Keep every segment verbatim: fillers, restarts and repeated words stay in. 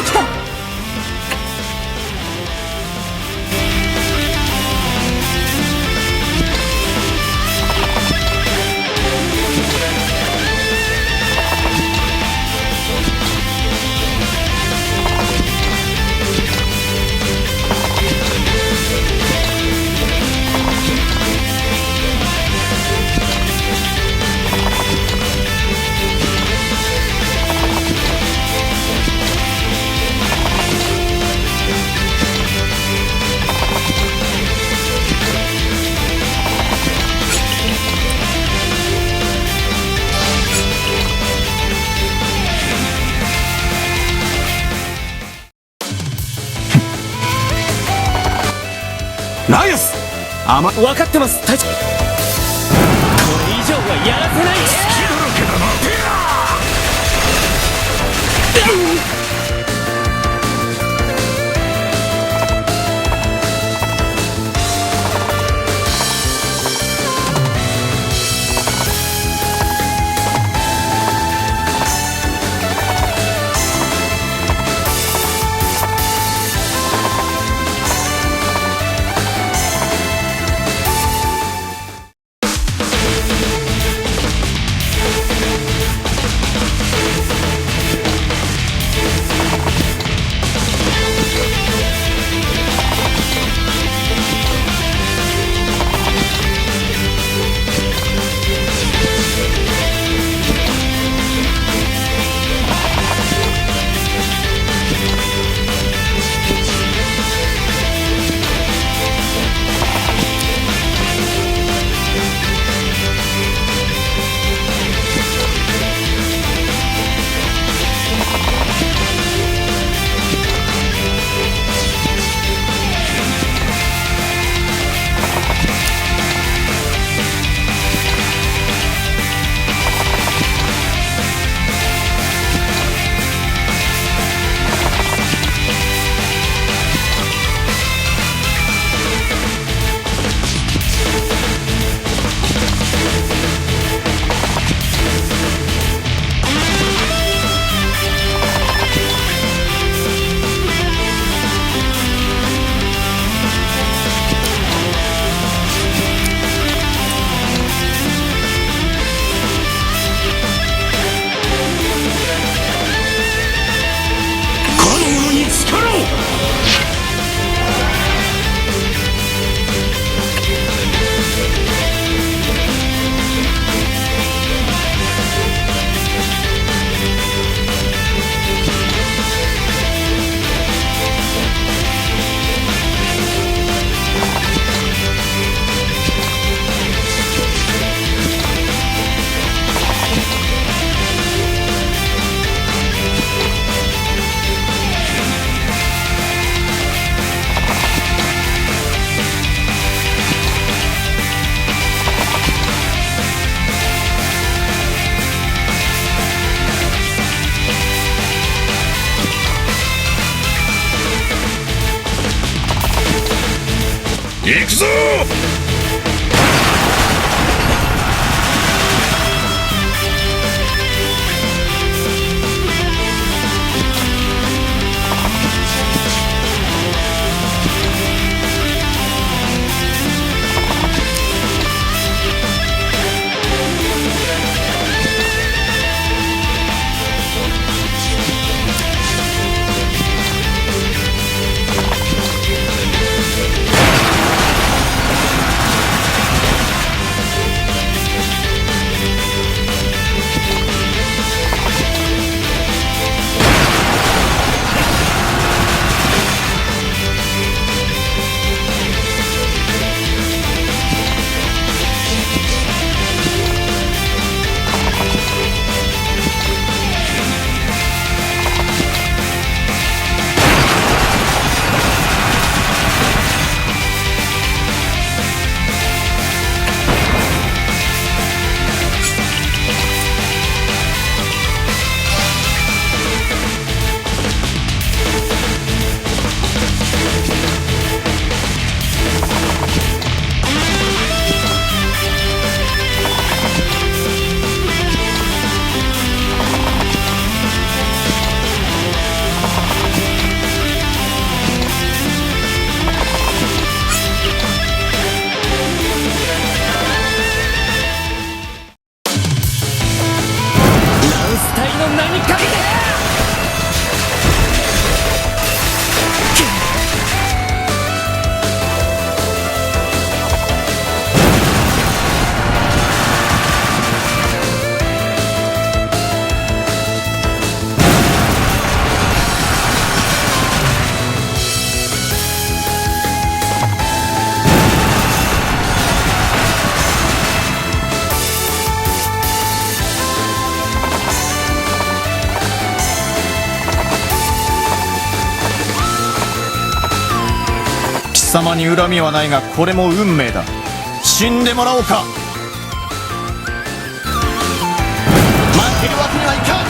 来た。 ナイス！あま、分かってます、隊長。これ以上はやらせない。 かの者に力を！ いくぞ！貴様に恨みはないが、これも運命だ。死んでもらおうか。負けるわけにはいかん。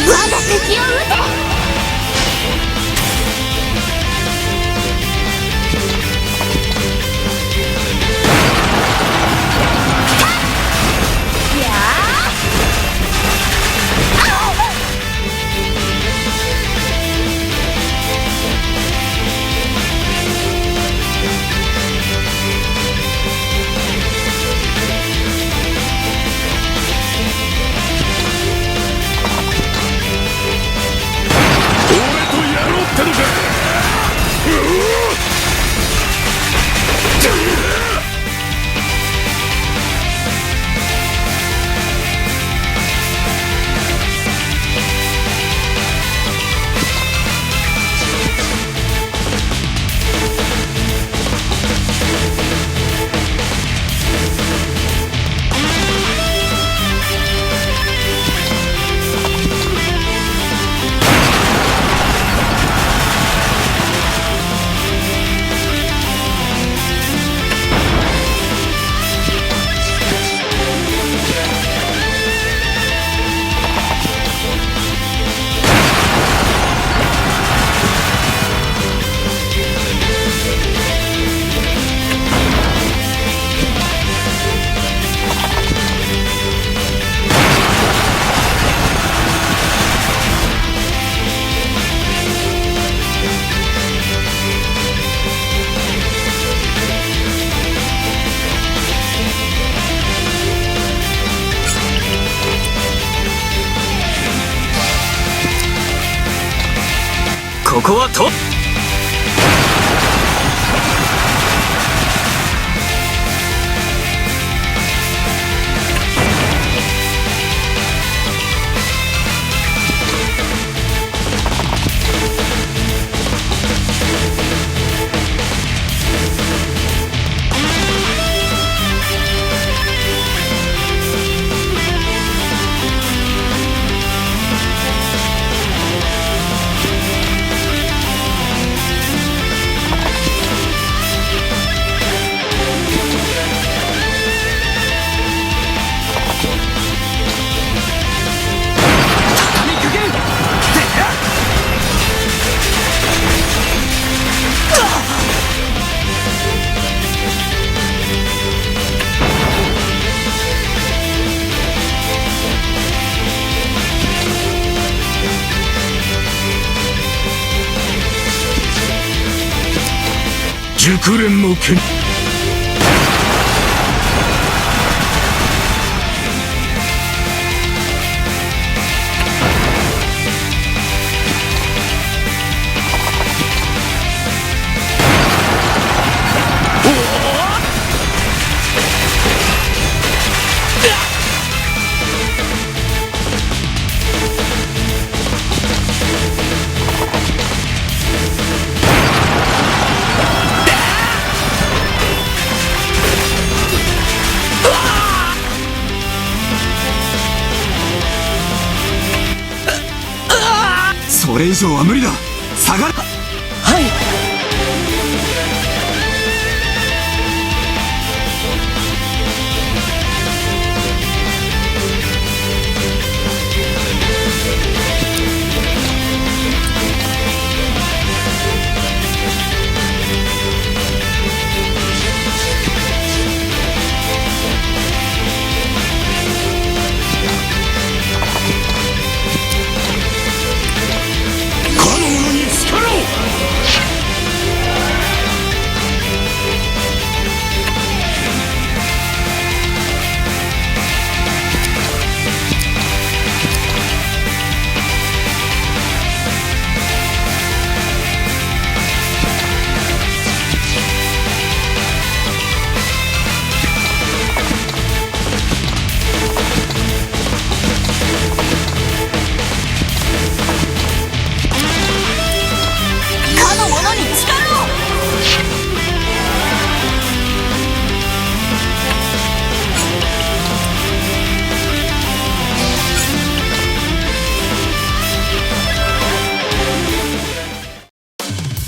我が敵を討て。ここはと。熟練の拳。これ以上は無理だ。下がれ。はい。かの者に力を！かの者に力を！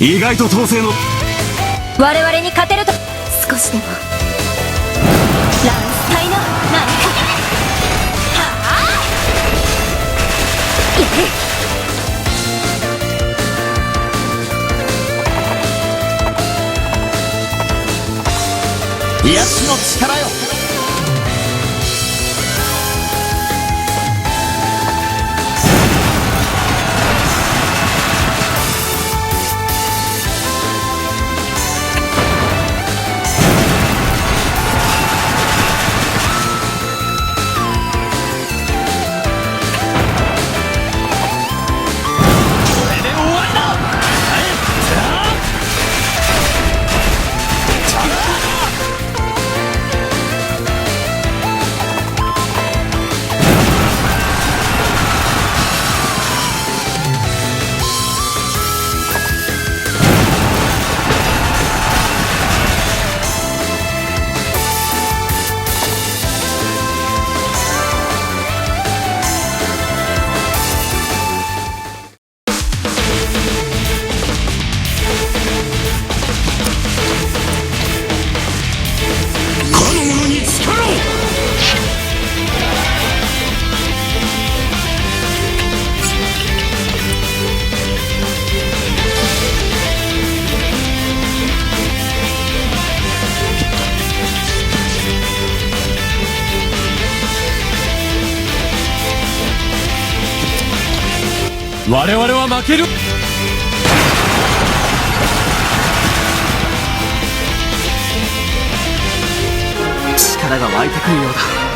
意外と統制の。我々に勝てると。少しでも。乱世の名にかけて。はあ。癒しの力よ。かの者に力を！我々は負ける。力が湧いてくるようだ。